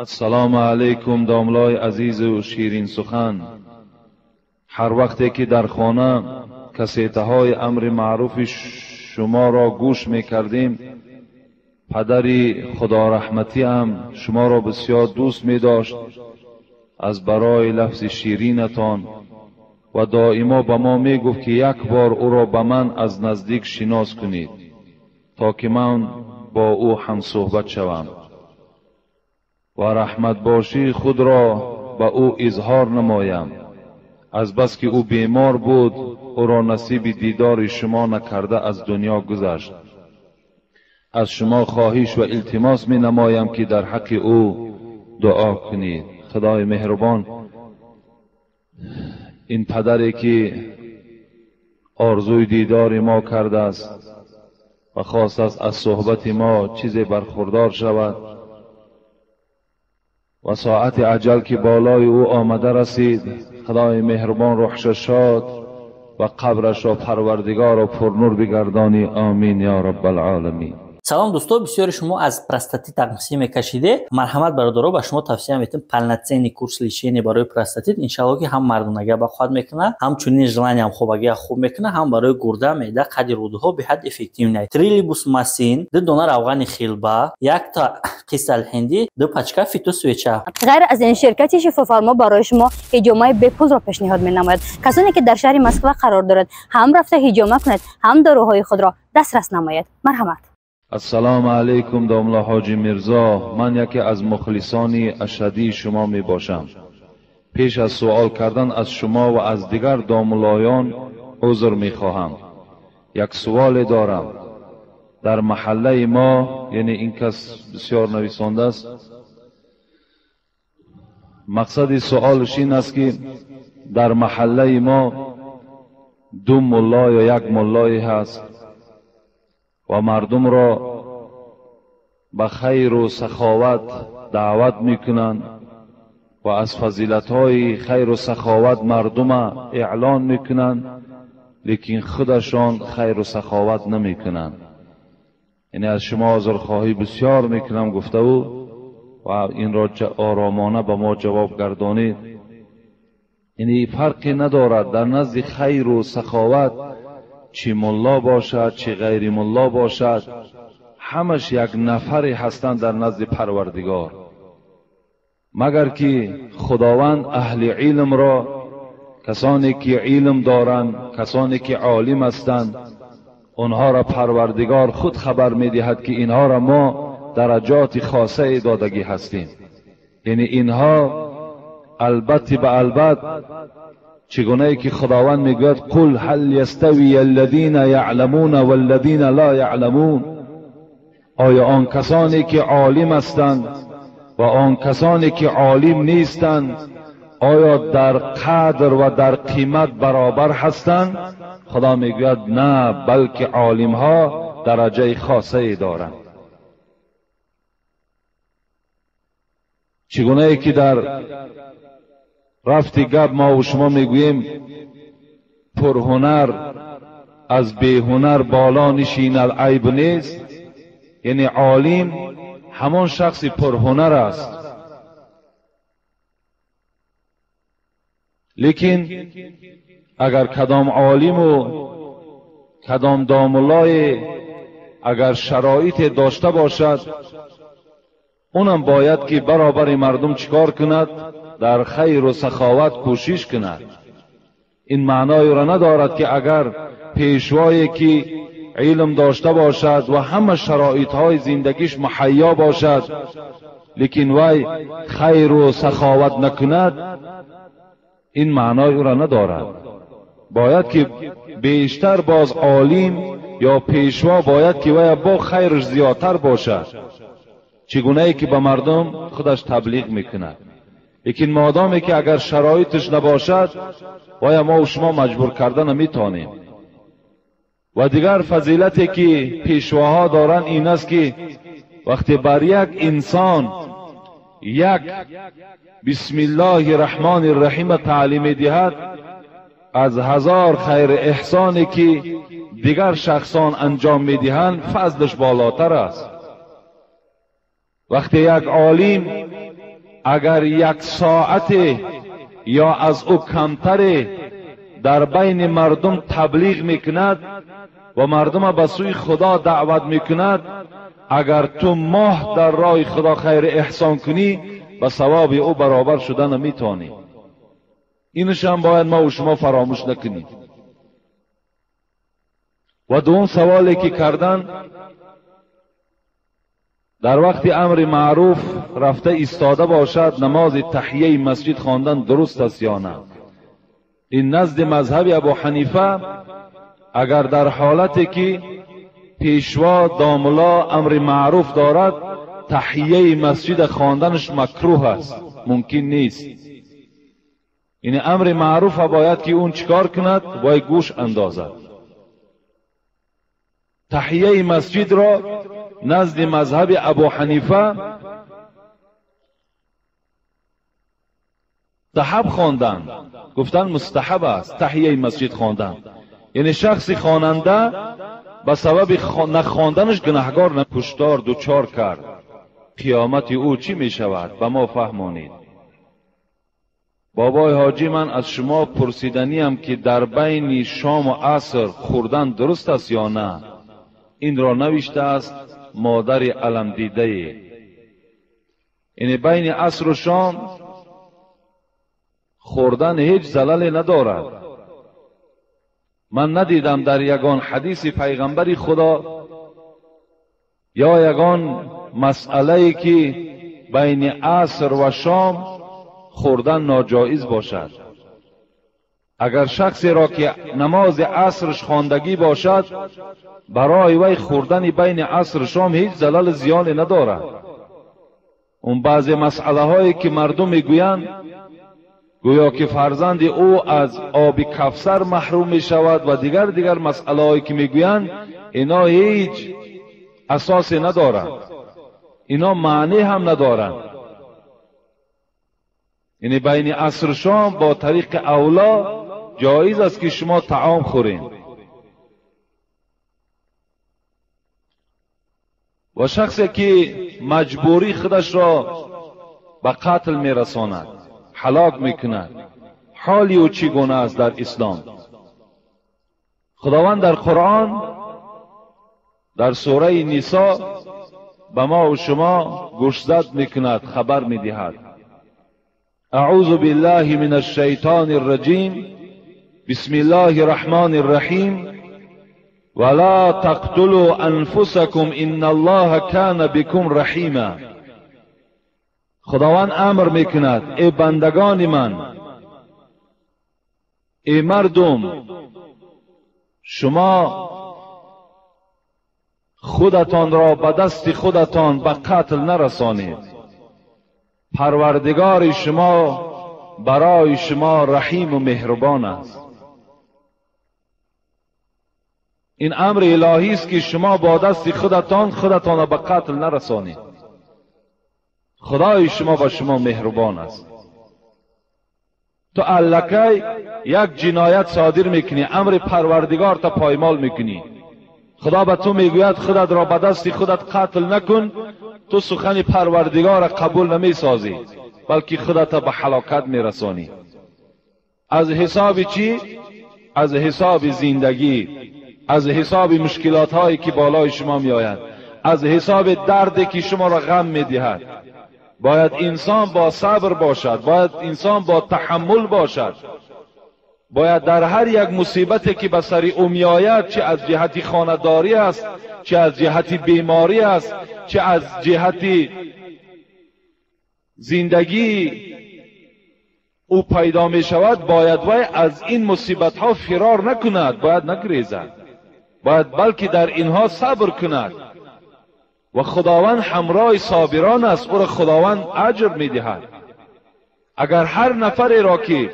Ассалому алайкум домлаи азизу ширин сухан. Ҳар вақте ки дар хона кассетаҳои амри маъруфи шуморо гӯш мекардем, падари худораҳматиам шуморо бисёр дӯст медошт аз барои лафзи ширинатон ва доимо ба мо мегуфт, ки як бор ӯро ба ман аз наздик шинос кунед, то ки ман бо ӯ ҳамсӯҳбат шавам ва раҳматбошии худро ба ӯ изҳор намоям. Азбаски ӯ бемор буд, ӯро насиби дидори шумо накарда аз дунё гузашт. Аз шумо хоҳиш ва илтимос менамоям, ки дар ҳаққи ӯ дуо кунед. Худои меҳрубон ин падаре ки орзуи дидори мо кардааст ва хостааст аз суҳбати мо чизе бархурдор шавад ва соати аҷал ки болои ӯ омада расид, худои меҳрубон рӯҳша шод ва қабрашро парвардигоро пурнур бигардонӣ. Омин ё раббалъоламин. Салом, дӯсто. Бисёри шумо аз простатит тақсим мекашиде. Марҳамат, бародаро, ба шумо тавсия метем полноценный курс лечения барои простатит. Иншалло, ки ҳам мардонага бақувват мекунад, ҳамчунин желание ам хобагия хуб мекунад, ҳам барои гурда, меъда, қади рӯдаҳо беҳад эффективный. Трилибус масин, 2 дона равғани хилба, якта қисал ҳиндӣ, 2 пачка фитосвеча. Ғайр аз ин, ширкати Шифофармо барои шумо ҳиҷомаи бепулро пешниҳод менамояд. Касоне ки дар шаҳри Москва қарор дорад, ҳам рафта ҳиҷома кунед, ҳам доруҳои худро дастрас намоед. Марҳамат. Ассалому алайкум, домла ҳоҷи Мирзо. Ман яке аз мухлисони ашаддии шумо мебошам. Пеш аз суол кардан аз шумо ва аз дигар домлоён узр мехоҳам. Як суоле дорам. Дар маҳаллаи мо, яъне ин кас бисёр нависондааст, мақсади суолаш ин аст, ки дар маҳаллаи мо ду мулло ё як муллое ҳаст ва мардумро ба хайру саховат даъват мекунанд ва аз фазилатҳои хайру саховат мардума эълон мекунанд, лекин худашон хайру саховат намекунанд. Яъне аз шумо узрхоҳӣ бисёр мекунам, гуфтаву ва инро оромона ба мо ҷавоб гардонед. Яъне фарқе надорад дар назди хайру саховат, чӣ мулло бошад, чӣ ғайри мулло бошад, ҳамаш як нафаре ҳастанд дар назди Парвардигор. Магар ки Худованд аҳли илмро, касоне ки илм доранд, касоне ки олим ҳастанд, онҳоро Парвардигор худ хабар медиҳад, ки инҳоро мо дараҷоти хосае додагӣ ҳастем. Яъне инҳо албатта ба албат, чигунае ки Худованд мегӯяд: «Қул ҳал ястави аллазина яъламуна валлазина ла яъламун». Оё он касоне ки олим ҳастанд ва он касоне ки олим нестанд, оё дар қадр ва дар қимат баробар ҳастанд? Худо мегӯяд: на, балки олимҳо дараҷаи хосае доранд. Чигунае ки дар рафти гап мо ва шумо мегӯем: пурҳунар аз беҳунар боло нишинад, айб нест. Яъне олим ҳамон шахси пурҳунар аст, лекин агар кадом олиму кадом домуллое агар шароите дошта бошад, унам бояд ки баробари мардум чикор кунад? Дар хайру саховат кӯшиш кунад. Ин маъноеро надорад, ки агар пешвое ки илм дошта бошад ва ҳама шароитҳои зиндагиш муҳайё бошад, лекин вай хайру саховат накунад, ин маънои ӯро надорад. Бояд ки бештар боз олим ё пешво бояд ки вай бо хайраш зиёдтар бошад, чигунае ки ба мардум худаш таблиғ мекунад. Лекин модоме ки агар шароиташ набошад, вая мо шумо маҷбур карда наметавонем. Ва дигар фазилате ки пешвоҳо доранд ин аст, ки вақте бар як инсон як бисмиллоҳи раҳмони раҳима таълим медиҳад, аз 1000 хайр эҳсоне ки дигар шахсон анҷом медиҳанд фазлаш болотар аст. Вақте як олим اگر یک ساعت یا از او کمتر در بین مردم تبلیغ میکند و مردم به سوی خدا دعوت میکند، اگر تو ماه در راه خدا خیر احسان کنی به ثواب او برابر شدن نمیتوانی. اینش هم باید ما و شما فراموش نکنیم. و دوم سوالی که کردن، در وقت امر معروف رفته ایستاده باشد نماز تحیه مسجد خواندن درست است یا نه؟ این نزد مذهب ابو حنیفه اگر در حالتی که پیشوا داملا امر معروف دارد تحیه مسجد خواندنش مکروه است، ممکن نیست. این امر معروف باید که اون چیکار کند؟ باید گوش اندازد. تحیه مسجد را نزد مذهب ابو حنیفه مستحب خواندن، گفتن مستحب است تحیه مسجد خواندن، یعنی شخص خواننده به سبب نخواندنش گناهگار کشتار دوچار کرد، قیامت او چی می شود؟ به ما فهمانید. بابای حاجی من از شما پرسیدنیم که در بین شام و عصر خوردن درست است یا نه؟ این را نوشته است مادر علم دیده. یعنی بین عصر و شام خوردن هیچ زللی ندارد. من ندیدم در یگان حدیث پیغمبر خدا یا یگان مسئله که بین عصر و شام خوردن ناجایز باشد. اگر شخصی را که نماز عصرش خواندگی باشد برای وی خوردن بین عصر و شام هیچ زلل زیانی ندارد. اون بعضی مسئله هایی که مردم میگویند گویا که فرزند او از آب کفسر محروم می شود و دیگر مسئله هایی که میگویند، اینا هیچ اساسی ندارند، اینا معنی هم ندارند. یعنی بین عصر و شام با طریق اولا جایز است که شما طعام خورین. و شخصی که مجبوری خودش را به قتل میرساند، هلاک میکند، حالی او چگونه است در اسلام؟ خداوند در قرآن در سوره نساء به ما و شما گوشزد میکند، خبر میدهد. اعوذ بالله من الشیطان الرجیم، بسم الله الرحمن الرحیم، ولا تقتلوا انفسکم ان الله کان بكم رحیما. خداوند امر میکند ای بندگان من، ای مردم، شما خودتان را به دست خودتان به قتل نرسانید، پروردگار شما برای شما رحیم و مهربان است. این امر الهی است که شما با دست خودتان خودتان را به قتل نرسانید، خدای شما با شما مهربان است. تو الکی یک جنایت صادر میکنی، امر پروردگار تا پایمال میکنی. خدا به تو میگوید خودت را به دست خودت قتل نکن، تو سخن پروردگار را قبول نمیسازی، بلکه خودت به هلاکت میرسانی. از حساب چی؟ از حساب زندگی، از حساب مشکلات هایی که بالای شما میآید، از حساب دردی که شما را غم میدهد. باید انسان با صبر باشد، باید انسان با تحمل باشد، باید در هر یک مصیبتی که به سر او میآید، چه از جهت خانه‌داری است، چه از جهت بیماری است، چه از جهت زندگی او پیدا می شود، باید وی از این مصیبت ها فرار نکند، باید نگریزد، باید بلکه در اینها صبر کند. و خداوند همراه صابران است، او را خداوند اجر میدهد. اگر هر نفری را که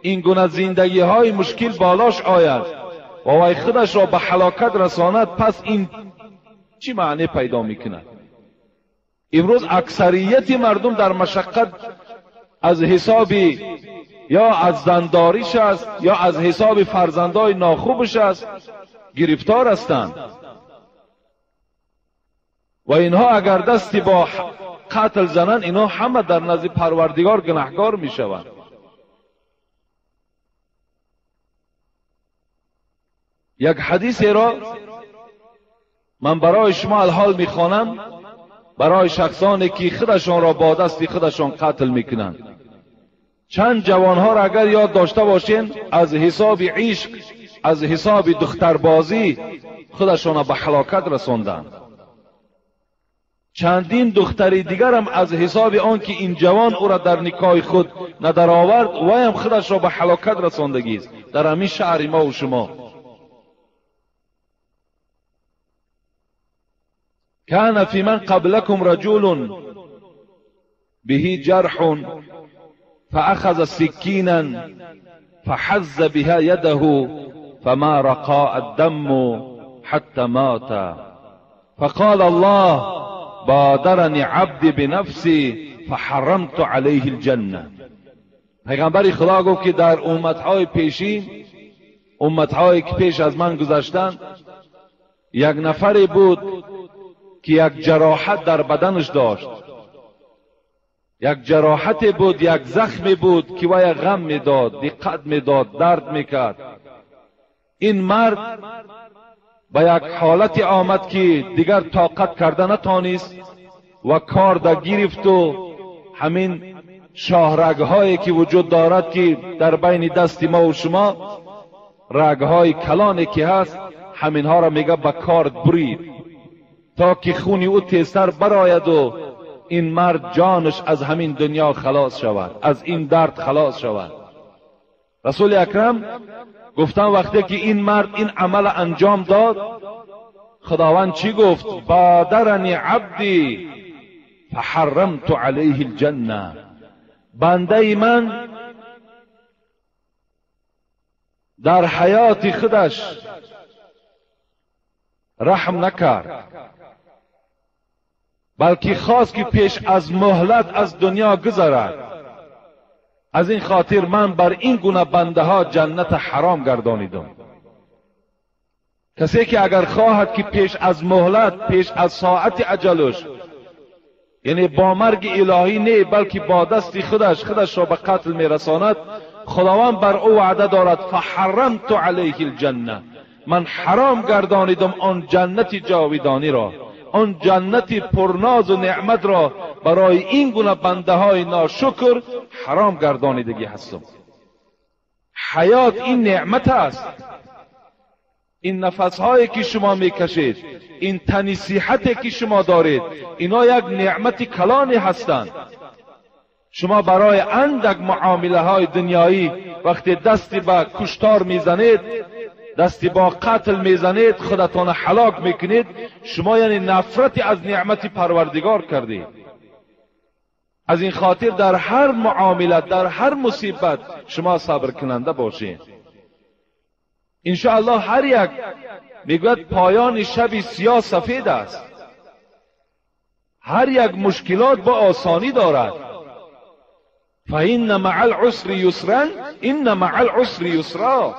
این گونه زندگی های مشکل بالاش آید و وی خودش را به هلاکت رساند، پس این چی معنی پیدا میکند؟ امروز اکثریت مردم در مشقت از حساب یا از زنداریش است یا از حساب فرزندای ناخوبش است گرفتار هستند. و اینها اگر دستی با قتل زنند، اینا همه در نزد پروردگار گناهکار میشوند. یک حدیث را من برای شما الحال میخوانم، برای شخصانی که خودشان را با دست خودشان قتل میکنند. چند جوانها را اگر یاد داشته باشین، از حساب عشق، از حساب دختربازی خودشان را به هلاکت رساندند. چندین دختری دیگر هم از حساب آن که این جوان او را در نکاح خود ندر آورد، وی هم خودش را به هلاکت رساندگی است در همین شهر ما و شما. كان في من قبلكم رجل به جرح فأخذ سكينا فحز بها يده فما رقاء الدم حتى مات، فقال الله بادرني عبدي بنفسي فحرمت عليه الجنة. پیغمبر خدا گفت که در امتهای پیشین، امتهایی که پیش از من گذشتند، یک نفری بود که یک جراحت در بدنش داشت، یک جراحت بود، یک زخمی بود که وی غم میداد، دقت میداد، درد میکرد. این مرد به یک حالت آمد که دیگر طاقت کرده نتانست و کار در گرفت و همین شاهرگ‌هایی که وجود دارد که در بین دست ما و شما رگ‌های کلانی که هست، همینها را میگه به کارد برید تا که خونی او تیزتر براید و این مرد جانش از همین دنیا خلاص شود، از این درد خلاص شود. رسول اکرم گفتن وقتی که این مرد این عمل انجام داد، خداوند چی گفت؟ بادرنی عبدی فحرمت علیه الجنه. بنده من در حیات خودش رحم نکرد، بلکه خواست که پیش از مهلت از دنیا گذرد. از این خاطر من بر این گونه بنده ها جنت حرام گردانیدم. کسی که اگر خواهد که پیش از مهلت، پیش از ساعت اجلش، یعنی با مرگ الهی نه، بلکه با دست خودش خودش را به قتل میرساند، خداوند بر او وعده دارد فحرمت علیه الجنه، من حرام گردانیدم آن جنت جاویدانی را، آن جنت پرناز و نعمت را برای این گونه بنده های ناشکر حرام گردانیدگی هستم. حیات این نعمت است، این نفس هایی که شما میکشید، این تنی صحتی که شما دارید، اینا یک نعمت کلانی هستند. شما برای اندک معامله های دنیایی وقتی دستی به کشتار میزنید، دستی با قتل میزنید، خودتان هلاک میکنید، شما یعنی نفرتی از نعمت پروردگار کردید. از این خاطر در هر معامله، در هر مصیبت شما صبر کننده باشید. انشاءالله هر یک میگوید پایان شب سیاه سفید است. هر یک مشکلات با آسانی دارد. فإن مع العسر یسرا إن مع العسر یسرا.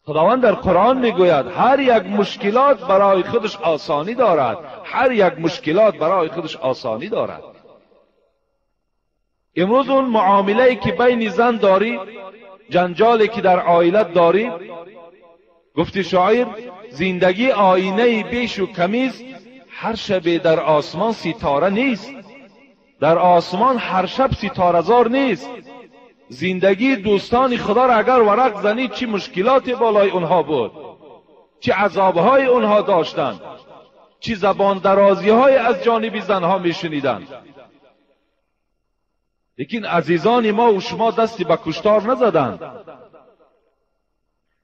خداوند در قرآن میگوید هر یک مشکلات برای خودش آسانی دارد، هر یک مشکلات برای خودش آسانی دارد. امروز اون معامله‌ای که بین زن داری، جنجالی که در عائلت داری، گفتی شاعر زندگی آینه بیش و کمیست، هر شب در آسمان ستاره نیست، در آسمان هر شب ستاره زار نیست. زندگی دوستان خدا را اگر ورق زنی، چه مشکلات بالای اونها بود، چه عذابهای اونها داشتند، چه زبان درازی های از جانب زنها میشنیدند. لیکن عزیزان ما و شما دستی به کشتار نزدند،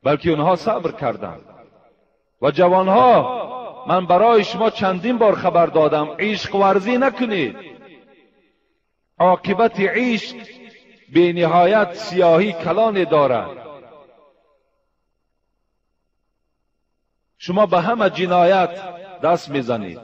بلکه اونها صبر کردند. و جوانها، من برای شما چندین بار خبر دادم، عشق ورزی نکنید. عاقبت عشق به نهایت سیاهی کلان دارد. شما به همه جنایت دست میزنید.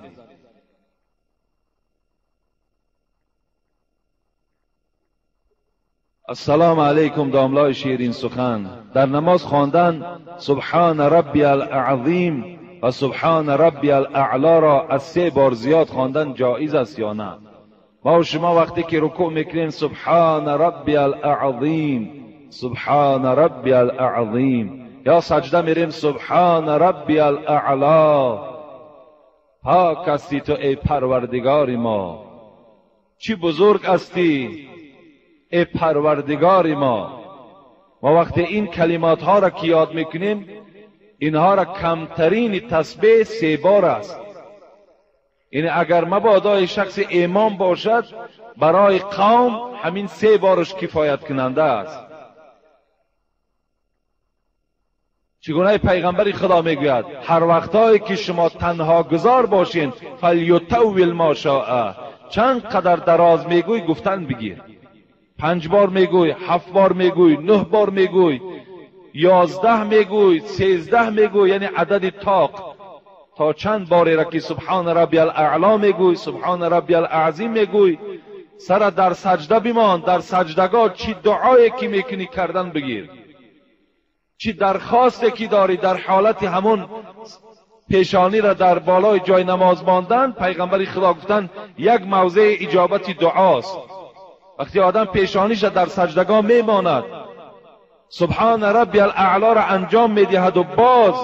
السلام علیکم داملای شیرین سخن. در نماز خواندن سبحان ربی العظیم و سبحان ربی الاعلی را از 3 بار زیاد خواندن جایز است یا نه؟ ما و شما وقتی که رکوع میکنیم سبحان ربی الاعظیم، سبحان ربی الاعظیم، یا سجده میریم سبحان ربی الاعلی. پاک هستی تو ای پروردگار ما، چی بزرگ هستی ای پروردگار ما. ما وقتی این کلمات ها را که یاد میکنیم، اینها را کمترین تسبیح 3 بار است. یعنی اگر مبادا شخص امام باشد، برای قوم همین 3 بارش کفایت کننده است. چگونه پیغمبر خدا میگوید هر وقتایی که شما تنها گذار باشین فلیطول ما شاء، چند قدر دراز میگوی گفتن بگیر. 5 بار میگوی، 7 بار میگوی، 9 بار میگوی، 11 میگوی، 13 میگوی، یعنی عدد طاق. تا چند باری را که سبحان ربی الاعلی میگوی، سبحان ربی الاعظیم میگوی، سر در سجده بمان. در سجدگاه چی دعایی که میکنی کردن بگیر، چی درخواستی که داری در حالت همون پیشانی را در بالای جای نماز ماندن. پیغمبر خدا گفتن یک موضع اجابت دعاست. وقتی آدم پیشانیش را در سجدگاه میماند، سبحان ربی الاعلی را انجام میدهد و باز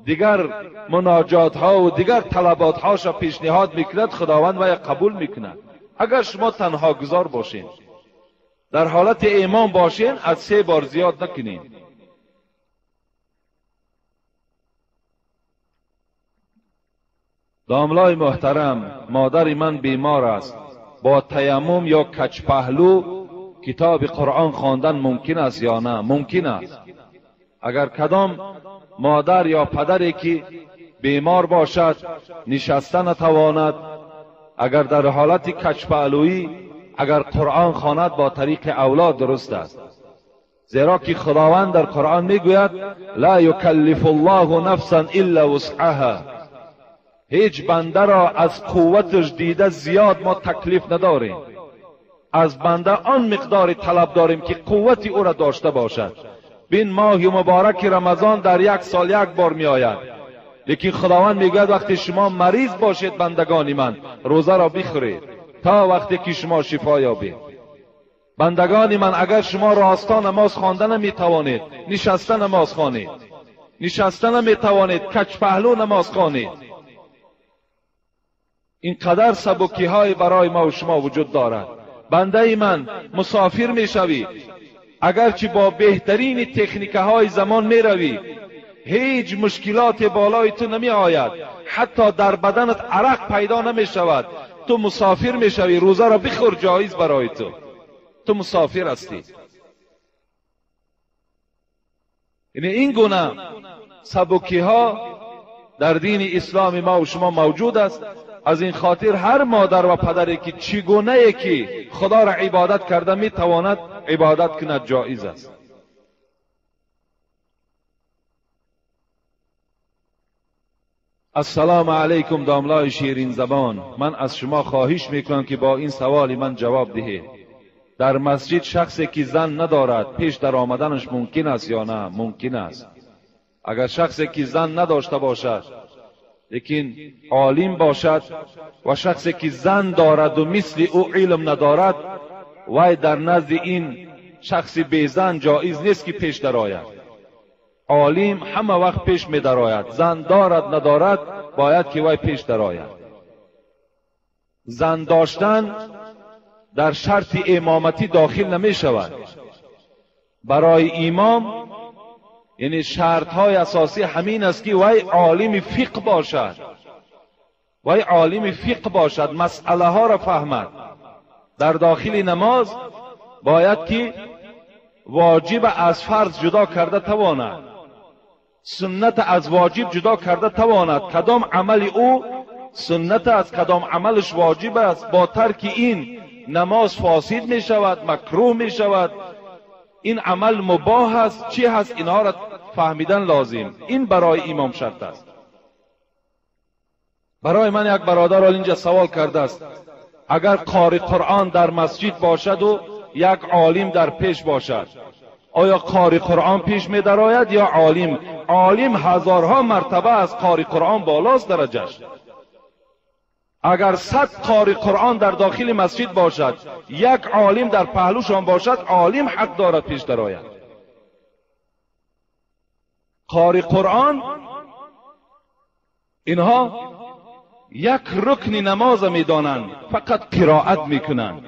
دیگر مناجات ها و دیگر طلبات هاش را پیشنهاد میکند، خداوند وی قبول میکند. اگر شما تنها گذار باشین، در حالت ایمان باشین، از 3 بار زیاد نکنین. داملای محترم، مادر من بیمار است، با تیمم یا کچ پهلو کتاب قرآن خواندن ممکن است یا نه؟ ممکن است. اگر کدام مادر یا پدری که بیمار باشد، نشسته نتواند، اگر در حالت کچ پهلویی اگر قرآن خواند با طریق اولاد درست است، زیرا که خداوند در قرآن میگوید لا یکلف الله نفسا الا وسعها، هیچ بنده را از قوتش دیده زیاد ما تکلیف نداریم، از بنده آن مقدار طلب داریم که قوتی او را داشته باشد. بین ماه مبارک رمضان در یک سال یک بار می آید، لیکن خداوند میگوید وقتی شما مریض باشید بندگان من، روزه را بخورید تا وقتی که شما شفا یابید. بندگان من، اگر شما راستا نماز خواندن نمیتوانید، نشسته نماز خوانید، نشسته نمیتوانید، کچ پهلو نماز خوانید. اینقدر سبکی های برای ما و شما وجود دارد. بنده من، مسافر میشوی، اگرچه با بهترین تکنیک های زمان میروی، هیچ مشکلات بالای تو نمی آید، حتی در بدنت عرق پیدا نمی شود. تو مسافر میشوی، روزه را بخور، جایز برای تو، تو مسافر هستی. یعنی این گونه سبکی ها در دین اسلام ما و شما موجود است. از این خاطر هر مادر و پدری که چگونه که خدا را عبادت کرده میتواند عبادت کند، جایز است. السلام علیکم داملای شیرین زبان، من از شما خواهش میکنم که با این سوال من جواب دهید. در مسجد شخصی که زن ندارد پیش در آمدنش ممکن است یا نه؟ ممکن است. اگر شخصی که زن نداشته باشد لیکن عالم باشد و شخصی که زن دارد و مثل او علم ندارد، وی در نزد این شخص بی زن جایز نیست که پیش درآید. عالم همه وقت پیش می درآید، زن دارد ندارد باید که وی پیش درآید. زن داشتن در شرط امامتی داخل نمی شود. برای امام یعنی شرط های اساسی همین است که وی عالم فقه باشد، وی عالم فقه باشد، مسئله ها را فهمد. در داخل نماز باید که واجب از فرض جدا کرده تواند، سنت از واجب جدا کرده تواند. کدام عمل او سنت است، کدام عملش واجب است. با ترک این نماز فاسد می شود، مکروه می شود. این عمل مباح است، چی هست، اینها را فهمیدن لازم. این برای امام شرط است. برای من یک برادر اینجا سوال کرده است، اگر قاری قرآن در مسجد باشد و یک عالم در پیش باشد، آیا قاری قرآن پیش می درآید یا عالم؟ عالم هزارها مرتبه از قاری قرآن بالاست درجهش. اگر 100 قاری قرآن در داخل مسجد باشد، یک عالم در پهلوشان باشد، عالم حق دارد پیش درآید. قاری قرآن اینها یک رکن نماز میدانند، فقط قرائت میکنند،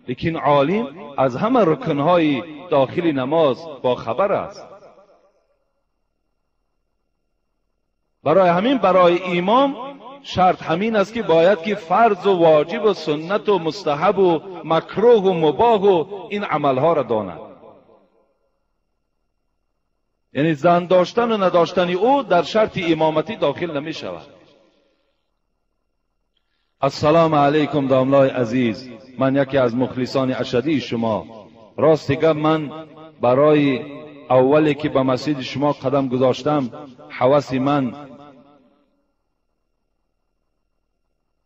لیکن عالم از همه رکنهای داخل نماز با خبر است. برای همین برای امام شرط همین است که باید که فرض و واجب و سنت و مستحب و مکروه و مباح و این عملها را داند. یعنی زن داشتن و نداشتن او در شرط امامتی داخل نمی شود. السلام علیکم داملای عزیز، من یکی از مخلصان اشدی شما. راست گپ من برای اولی که به مسجد شما قدم گذاشتم، حواس من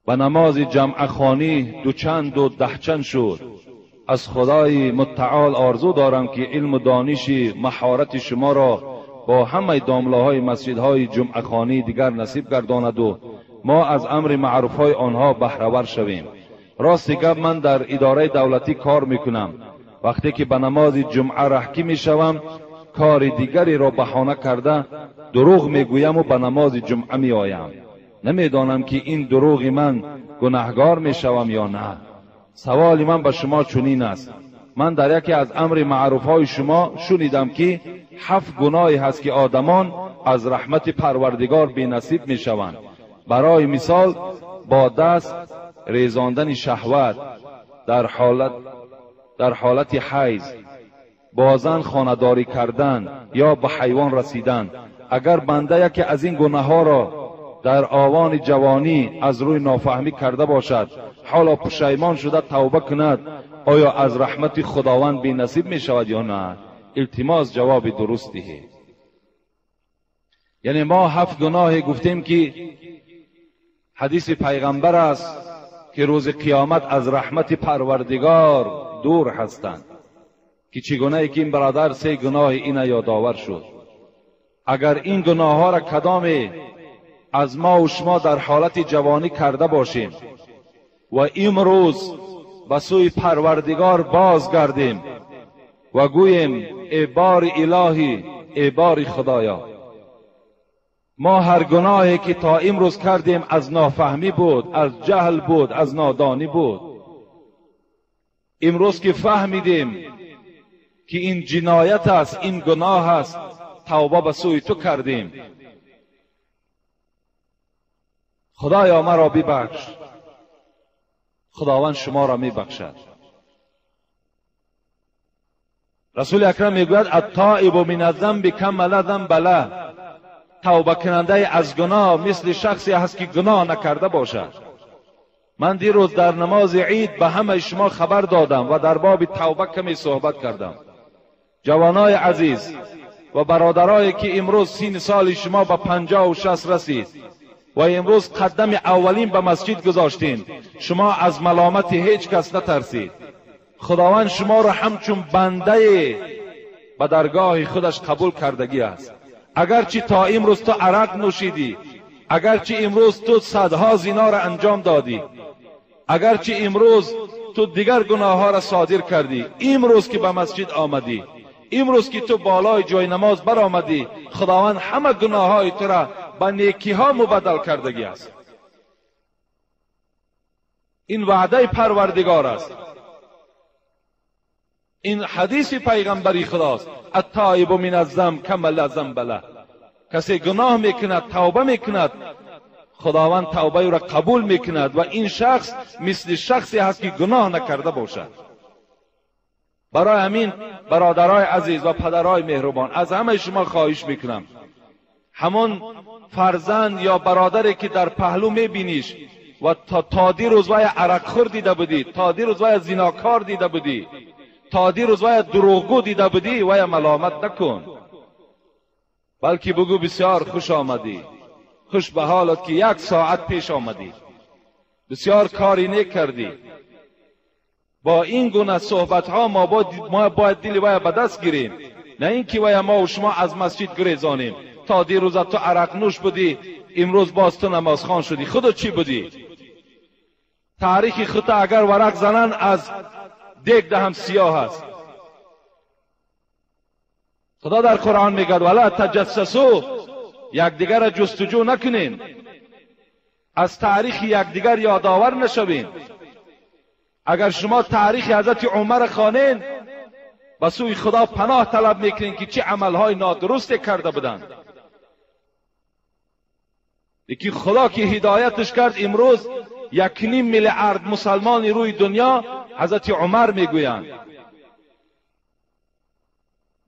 به نماز جمعه خوانی دوچند و دهچند شد. از خدای متعال آرزو دارم که علم و دانش مهارت شما را با همه داملاهای مسجدهای جمعه خوانی دیگر نصیب گرداند و ما از امر معروف های آنها بهره شویم. راست گپ من در اداره دولتی کار میکنم. وقتی که به نماز جمعه رهکی میشوم، کار دیگری را بهانه کرده دروغ میگویم و به نماز جمعه میآیم. نمیدانم که این دروغ من گناهگار میشوم یا نه. سوال من به شما چنین است: من در یکی از امر معروف های شما شنیدم که 7 گناهی هست که آدمان از رحمت پروردگار بی نصیب میشوند. برای مثال با دست ریزاندن شهوت در حالت حیض، با زن خانه‌داری کردن یا به حیوان رسیدن. اگر بنده یکی از این گناه ها را در آوان جوانی از روی نافهمی کرده باشد، حالا پشیمان شده توبه کند، آیا از رحمت خداوند بی نصیب می شود یا نه؟ التماس جواب درست دهید. یعنی ما 7 گناه گفتیم که حدیث پیغمبر است که روز قیامت از رحمت پروردگار دور هستند، که چگونه که این برادر 3 گناه این یادآور شد. اگر این گناه ها را کدام از ما و شما در حالت جوانی کرده باشیم و امروز به سوی پروردگار بازگردیم و گوییم ای بار الهی، ای بار خدایا، ما هر گناهی که تا امروز کردیم از نافهمی بود، از جهل بود، از نادانی بود. امروز که فهمیدیم که این جنایت است، این گناه است، توبه به سوی تو کردیم. خدایا مرا ببخش. خداوند شما را میبخشد. رسول اکرم میگوید التائب من الذنب کما لا ذنب له. توبه کننده از گناه مثل شخصی است که گناه نکرده باشد. من دیروز در نماز عید به همه شما خبر دادم و در باب توبه کمی صحبت کردم. جوانای عزیز و برادرایی که امروز 30 سال شما به 50 و 60 رسید و امروز قدم اولین به مسجد گذاشتین، شما از ملامت هیچ کس نترسید. خداوند شما را همچون بنده به درگاه خودش قبول کردگی است. اگرچه تا امروز تو عرق نوشیدی، اگرچه امروز تو صدها زنا را انجام دادی، اگرچه امروز تو دیگر گناه ها را صادر کردی، امروز که به مسجد آمدی، امروز که تو بالای جای نماز برآمدی، خداوند همه گناه های تو را به نیکی ها مبدل کردگی است. این وعده پروردگار است، این حدیث پیغمبری خداست. التائب من الذنب کما لا ذنب له. کسی گناه میکند، توبه میکند، خداوند توبه او را قبول میکند و این شخص مثل شخصی هست که گناه نکرده باشد. برای همین برادرای عزیز و پدرای مهربان، از همه شما خواهش میکنم، همون فرزند یا برادری که در پهلو میبینیش و تا دیروز وای عرق خور دیده بودی، تا دیروز وای زیناکار دیده بودی، تا دیروز وای دروغگو دیده بودی، وای ملامت نکن، بلکه بگو بسیار خوش آمدی، خوش به حالت که 1 ساعت پیش آمدی، بسیار کاری نیک کردی. با این گونه صحبت ها ما باید دل وای به دست گیریم نه اینکه وای ما و شما از مسجد گریزانیم. تا دیروز تو عرق نوش بودی، امروز باز تو نمازخوان شدی. خودت چی بودی؟ تاریخ خودت اگر ورق زنن از دیگ دهم سیاه است. خدا در قرآن میگه ولا تجسسوا، یکدیگر را جستجو نکنین، از تاریخ یکدیگر یادآور نشوین. اگر شما تاریخ حضرت عمر خوانین، به سوی خدا پناه طلب میکنین که چه عملهای نادرست کرده بودند. یکی خدا که هدایتش کرد، امروز 1.5 میلیارد مسلمان روی دنیا حضرت عمر میگویند.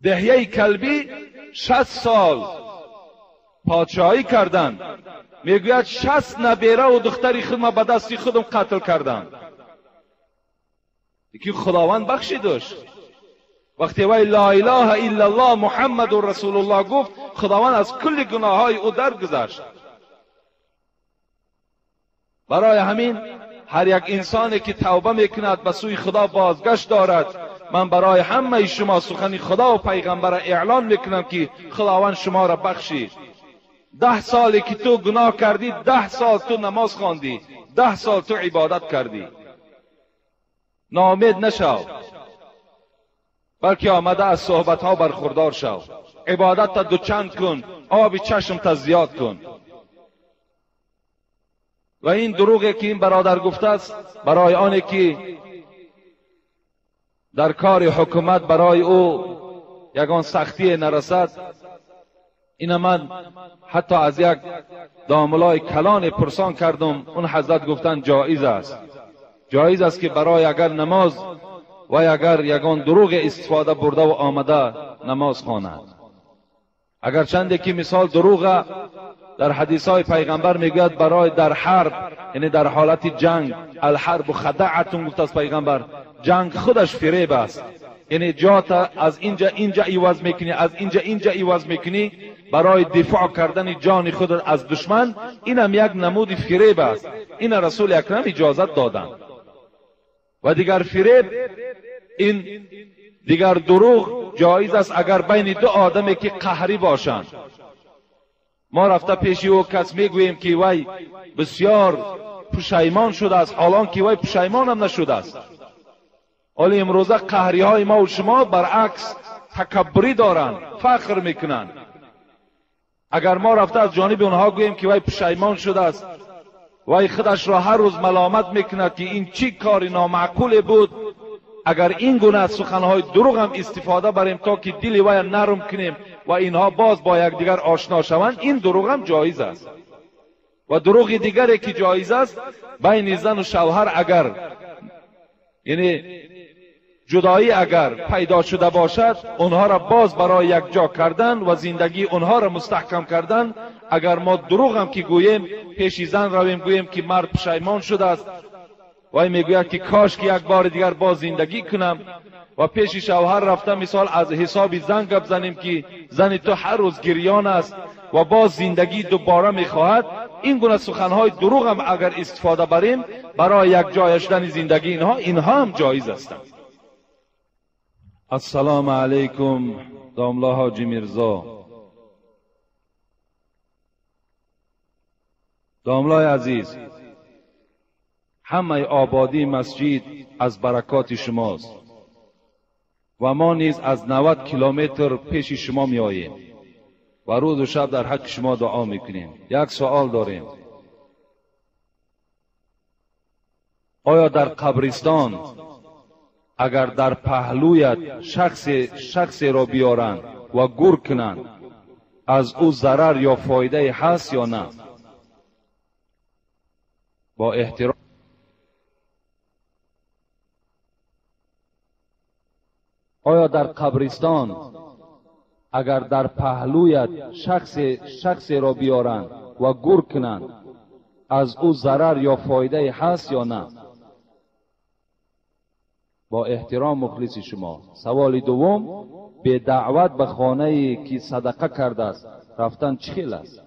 دهیه کلبی 60 سال پادشاهی کردند، میگوید 60 نبیره و دختری خودم به دستی خودم قتل کردم. یکی خداوند بخشیدش. وقتی وی لا اله الا الله محمد رسول الله گفت، خداوند از کل گناههای او درگذشت. برای همین هر یک انسانی که توبه میکند به سوی خدا بازگشت دارد. من برای همه شما سخن خدا و پیغمبر اعلان میکنم که خداوند شما را بخشید. 10 سالی که تو گناه کردی، 10 سال تو نماز خواندی، 10 سال تو عبادت کردی. ناامید نشو، بلکه آمده از صحبت ها برخوردار شو. عبادت تا دوچند کن، آب چشم تا زیاد کن. و این دروغی که این برادر گفته است، برای آنی که در کار حکومت برای او یگان سختی نرسد، این من حتی از یک داملای کلان پرسان کردم، اون حضرت گفتن جایز است. جایز است که برای اگر نماز و اگر یگان دروغ استفاده برده و آمده نماز خواند. اگر چنده که مثال دروغ در حدیث های پیغمبر میگوید برای در حرب، یعنی در حالت جنگ، الحرب خدعتون گفت از پیغمبر، جنگ خودش فریب است. یعنی جات از اینجا اینجا عوض میکنی، از اینجا اینجا عوض میکنی برای دفاع کردن جان خود از دشمن، اینم یک نمود فریب است. این رسول اکرم اجازت دادند. و دیگر فریب، این دیگر دروغ جایز است اگر بین دو آدمی که قهری باشند. ما رفته پیش او کس میگوییم که وی بسیار پشیمان شده است، حالان که وی پشیمان هم نشده است. ولی امروزه قهری های ما و شما برعکس تکبری دارند، فخر میکنند. اگر ما رفته از جانب اونها گوییم که وی پشیمان شده است، وی خودش را هر روز ملامت میکند که این چی کار نامعقول بود، اگر این گونه از سخنهای دروغ هم استفاده بریم تا که دل وی نرم کنیم و اینها باز با یکدیگر آشنا شوند، این دروغ هم جایز است. و دروغ دیگری که جایز است بین زن و شوهر، اگر یعنی جدایی اگر پیدا شده باشد، اونها را باز برای یک جا کردن و زندگی اونها را مستحکم کردن، اگر ما دروغ هم که گوییم، پیش زن رویم گوییم که مرد پشیمان شده است، وی میگوید که کاش که یک بار دیگر باز زندگی کنم، و پیش شوهر رفته مثال از حساب زن گپ زنیم که زن تو هر روز گریان است و باز زندگی دوباره میخواهد، این گونه سخنهای دروغ هم اگر استفاده بریم برای یک جای شدن زندگی اینها هم جایز هستند. السلام علیکم داملا حاجی میرزا. داملای عزیز، همه آبادی مسجد از برکات شماست و ما نیز از 90 کیلومتر پیش شما می آییم و روز و شب در حق شما دعا میکنیم. یک سوال داریم: آیا در قبرستان اگر در پهلویت شخصی را بیارند و گور کنند، از او ضرر یا فایده هست یا نه؟ با احترام. آیا در قبرستان اگر در پهلویت شخصی را بیارند و گور کنند، از او ضرر یا فایده هست یا نه؟ با احترام مخلص شما. سوال دوم: به دعوت به خانه که صدقه کرده است رفتن چه خیل است؟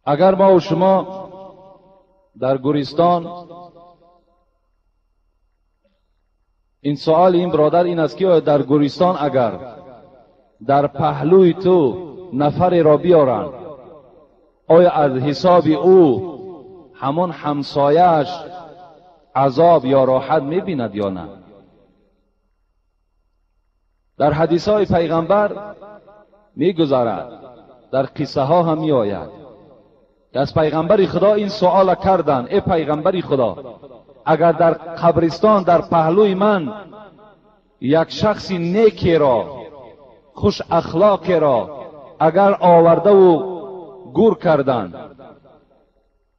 اگر ما و شما در گورستان این سوال این برادر این است که در گورستان اگر در پهلوی تو نفری را بیارند، آیا از حساب او همان همسایش عذاب یا راحت میبیند یا نه؟ در حدیث های پیغمبر میگذارد، در قصه ها هم میآید. از پیغمبر خدا این سوال کردن: ای پیغمبر خدا، اگر در قبرستان در پهلوی من یک شخص نیکی را، خوش اخلاقی را اگر آورده و گور کردند،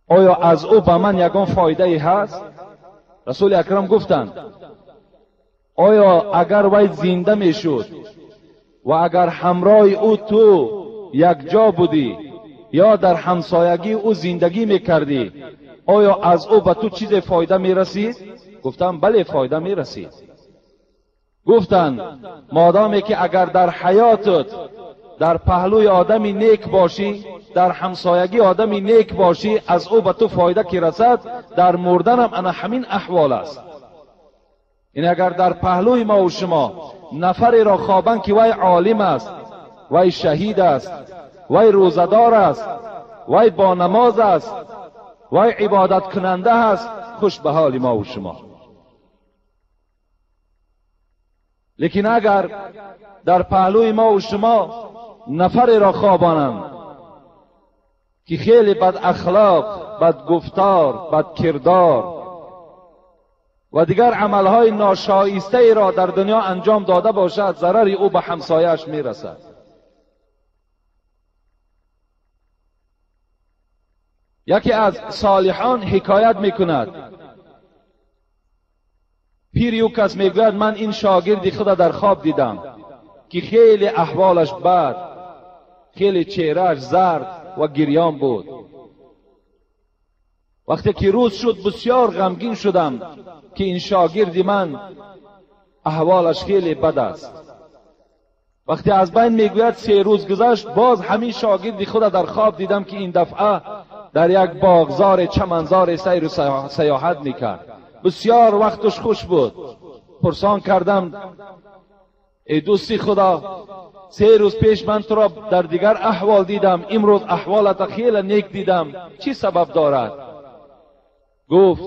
آیا از او به من یگان فایده ای هست؟ رسول اکرم گفتند: آیا اگر وی زنده میشد و اگر همراه او تو یک جا بودی یا در همسایگی او زندگی میکردی، آیا از او به تو چیز فایده میرسید؟ گفتم بله، فایده میرسید. گفتند مادامی که اگر در حیاتت در پهلوی آدمی نیک باشی، در همسایگی آدمی نیک باشی، از او به تو فایده که رسد، در مردنم انا همین احوال است. این اگر در پهلوی ما و شما نفری را خوابند که وی عالم است، وی شهید است، وی روزه‌دار است، وی با نماز است، وی عبادت کننده است، خوش به حال ما و شما. لیکن اگر در پهلوی ما و شما نفری را خوابانند که خیلی بد اخلاق، بد گفتار، بد کردار و دیگر عملهای ناشایسته ای را در دنیا انجام داده باشد، ضرر او به همسایه‌اش میرسد. یکی از صالحان حکایت میکند، پیر او کس میگوید من این شاگرد خود در خواب دیدم که خیلی احوالش بد، خیلی چهرهش زرد و گریان بود. وقتی که روز شد بسیار غمگین شدم که این شاگرد من احوالش خیلی بد است. وقتی از بین میگوید 3 روز گذشت، باز همین شاگرد خود در خواب دیدم که این دفعه در یک باغزار چمنزار سیر و سیاحت میکرد. بسیار وقتش خوش بود. پرسان کردم ای دوستی خدا، 3 روز پیش من تو را در دیگر احوال دیدم، امروز احوالت خیلی نیک دیدم، چی سبب دارد؟ گفت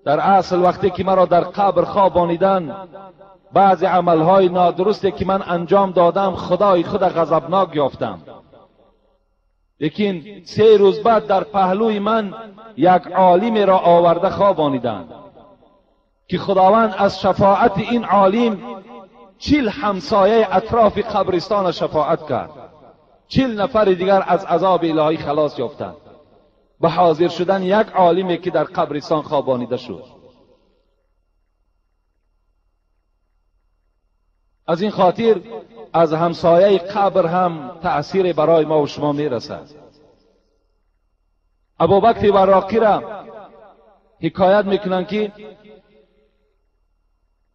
در اصل وقتی که مرا در قبر خوابانیدن، بعضی عملهای نادرستی که من انجام دادم خدای خود غضبناک یافتم، لیکن 3 روز بعد در پهلوی من یک عالم را آورده خوابانیدند که خداوند از شفاعت این عالم 40 همسایه اطراف قبرستان شفاعت کرد. 40 نفر دیگر از عذاب الهی خلاص یافتند به حاضر شدن یک عالمی که در قبرستان خوابانیده شد. از این خاطر از همسایه قبر هم تأثیر برای ما و شما میرسد. ابوبکر وراقی را حکایت میکنند که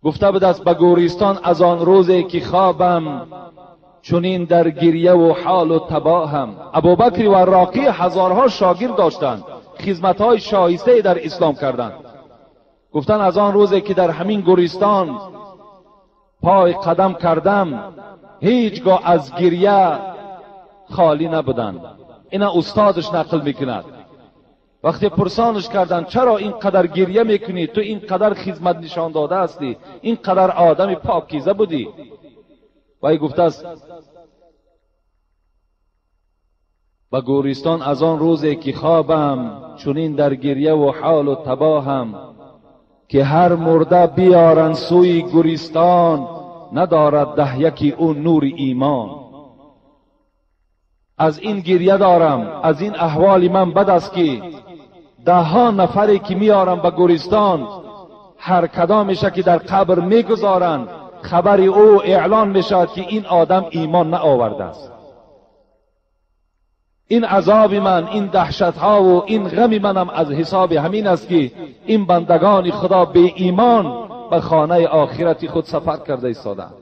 گفته بود است به گورستان از آن روزی که خوابم چنین در گریه و حال و تباهم. ابوبکر وراقی هزارها شاگرد داشتند، خدمتهای شایسته در اسلام کردند. گفتن از آن روزی که در همین گورستان پای قدم کردم هیچگاه از گریه خالی نبودند. اینا استادش نقل میکند. وقتی پرسانش کردند چرا اینقدر گریه میکنی، تو اینقدر خدمت نشان داده هستی، اینقدر آدم پاکیزه بودی؟ وی گفته است به گورستان از آن روزی که خوابم چنین در گریه و حال و تباهم، که هر مرده بیارن سوی گورستان ندارد ده یکی او نور ایمان. از این گریه دارم، از این احوال من بد است که ده ها نفری که میارم به گورستان، هر کدامش که در قبر میگذارند خبر او اعلان میشود که این آدم ایمان نآورده است. این عذاب من، این دهشت ها و این غم منم از حساب همین است که این بندگان خدا به ایمان به خانه آخرت خود سفر کرده ایستادند.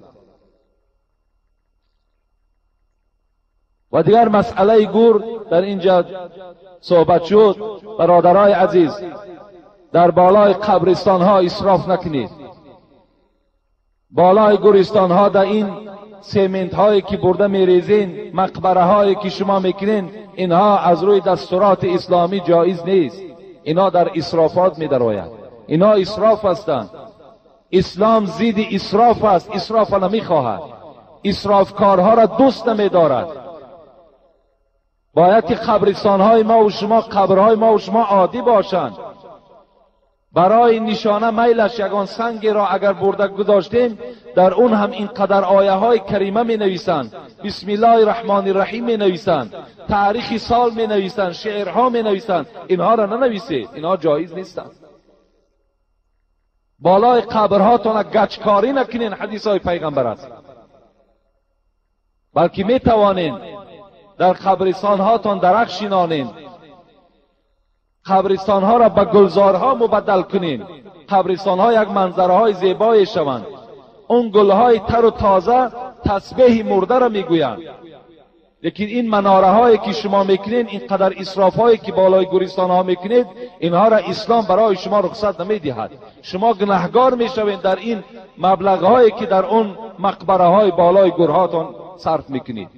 و دیگر مسئله گور در اینجا صحبت شد. برادرای عزیز، در بالای قبرستان ها اسراف نکنید. بالای گورستان ها در این سیمنت هایی که برده میریزین، مقبره هایی که شما میکنین، اینها از روی دستورات اسلامی جایز نیست. اینها در اسرافات میدراید، اینها اسراف هستند. اسلام زید اسراف است، اسراف نمیخواهد، اسرافکارها را دوست نمیدارد. باید که قبرستان های ما و شما، قبرهای ما و شما عادی باشند. برای نشانه میلش یگان سنگ را اگر برده گذاشتیم، در اون هم اینقدر آیه های کریمه می نویسند، بسم الله الرحمن الرحیم می نویسند، تاریخ سال می نویسند، شعرها می نویسند. اینها را ننویسید، اینها جایز نیستند. بالای قبرهاتان گچکاری نکنین، حدیث های پیغمبر است. بلکه می توانین در قبرستان هاتان درخت شینانین، قبرستان ها را به گلزارها مبدل کنین، قبرستان ها یک منظره های زیبای شوند. اون گل های تر و تازه تسبیح مرده را میگویند. لیکن این مناره هایی که شما میکنین، اینقدر اسراف هایی که بالای گورستان ها میکنید، اینها را اسلام برای شما رخصت نمیدهد. شما گناهگار میشوین در این مبلغ هایی که در اون مقبره های بالای گورهاتان صرف میکنید.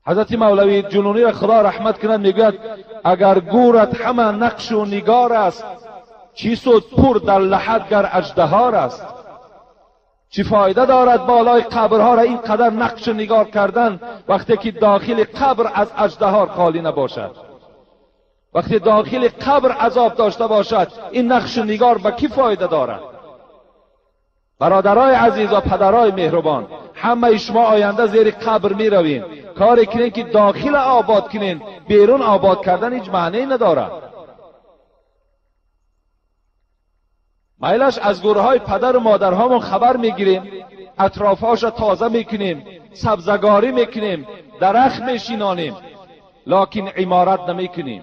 حضرت مولوی جنونی را خدا رحمت کند میگوید اگر گورت همه نقش و نگار است، چی سود پور در لحد گر اژدهار است. چی فایده دارد بالای قبرها را اینقدر نقش و نگار کردن وقتی که داخل قبر از اژدهار خالی نباشد، وقتی داخل قبر عذاب داشته باشد، این نقش و نگار به کی فایده دارد؟ برادرای عزیز و پدرای مهربان، همه شما آینده زیر قبر می روین. کاری کنین که داخل آباد کنین، بیرون آباد کردن هیچ معنی ندارد. میلش از گورهای پدر و مادرهامون خبر میگیریم، اطرافهاش را تازه میکنیم، سبزگاری میکنیم، درخت میشینانیم، لکن عمارت نمیکنیم.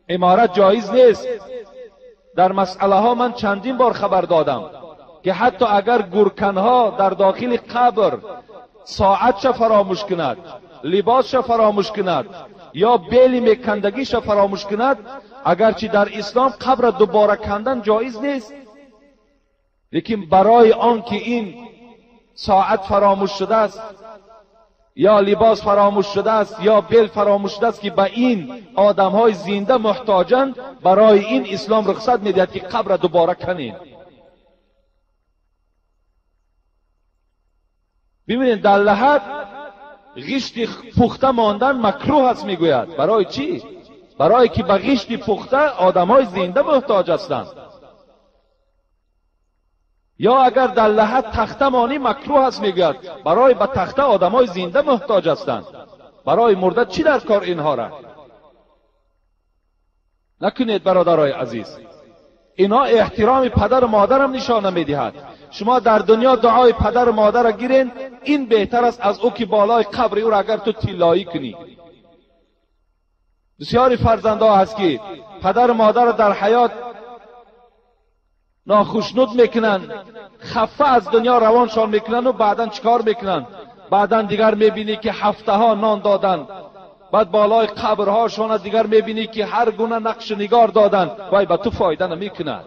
عمارت جایز نیست. در مسئله ها من چندین بار خبر دادم که حتی اگر گورکنها در داخل قبر ساعتش فراموش کند، لباسش فراموش کند، یا بیلی میکندگیش فراموش کند، اگرچه در اسلام قبر دوباره کندن جایز نیست، لیکن برای آن که این ساعت فراموش شده است، یا لباس فراموش شده است، یا بیل فراموش شده است که به این آدم های زنده محتاجند، برای این اسلام رخصت میدهد که قبر دوباره کنین. ببینید در لحد غشت پخته ماندن مکروه است میگوید. برای چی؟ برای که به غشت پخته آدمای زنده محتاج هستند. یا اگر در لحد تخته مانی مکروه است میگوید، برای به تخته آدمای زنده محتاج هستند. برای مرده چی در کار اینها را؟ نکنید برادرای عزیز. اینها احترام پدر و مادرم نشانه میدهد. شما در دنیا دعای پدر و مادر را گیرین، این بهتر است از او که بالای قبر او را اگر تو طلایی کنی. بسیاری فرزندها هست که پدر و مادر را در حیات ناخشنود میکنن، خفه از دنیا روانشان میکنن و بعدا چیکار میکنن؟ بعدا دیگر میبینی که هفته ها نان دادن، بعد بالای قبرهاشان دیگر میبینی که هر گونه نقش نگار دادن، وای به تو فایده نمیکنه.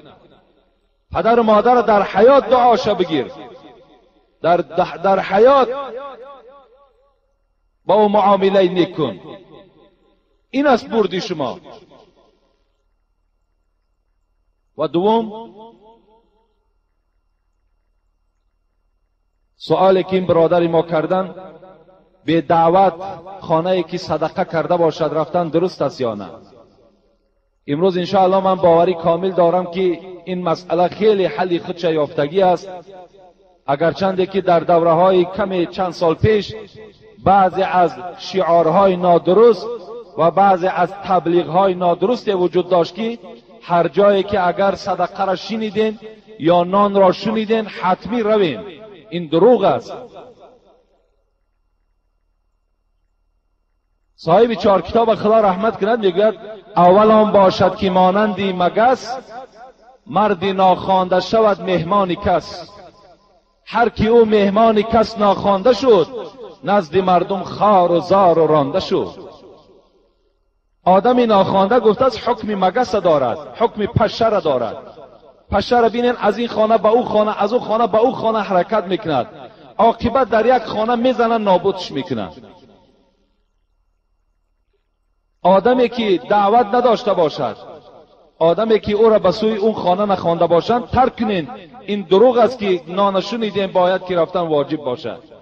پدر و مادر در حیات دعاشا بگیر، در حیات با او معامله نیک کن. این است بردی شما. و دوم سوالی که این برادر ما کردن، به دعوت خانه که صدقه کرده باشد رفتن درست است یا نه؟ امروز انشاءالله من باوری کامل دارم که این مسئله خیلی حل خودش یافتگی است. اگرچنده که در دوره های کم چند سال پیش بعضی از شعارهای نادرست و بعضی از تبلیغ های نادرست وجود داشت که هر جایی که اگر صدقه را شنیدین یا نان را شنیدین حتمی روین، این دروغ است. صاحب چهار کتاب خدا رحمت کند میگوید اول آن باشد که مانندی مگس، مردی ناخوانده شود مهمان کس. هر کی او مهمان کس ناخوانده شد، نزد مردم خار و زار و رانده شد. آدمی ناخوانده گفته است حکم مگس دارد، حکم پشه را دارد. Паша را بینین، از این خانه به او خانه، از او خانه به او خانه حرکت میکند. عاقبت در یک خانه میزنن، نابودش میکنن. آدمی که دعوت نداشته باشد، آدمی که او را به سوی اون خانه نخوانده باشند، ترک کنین. این دروغ است که نانشونیدیم باید که رفتن واجب باشد.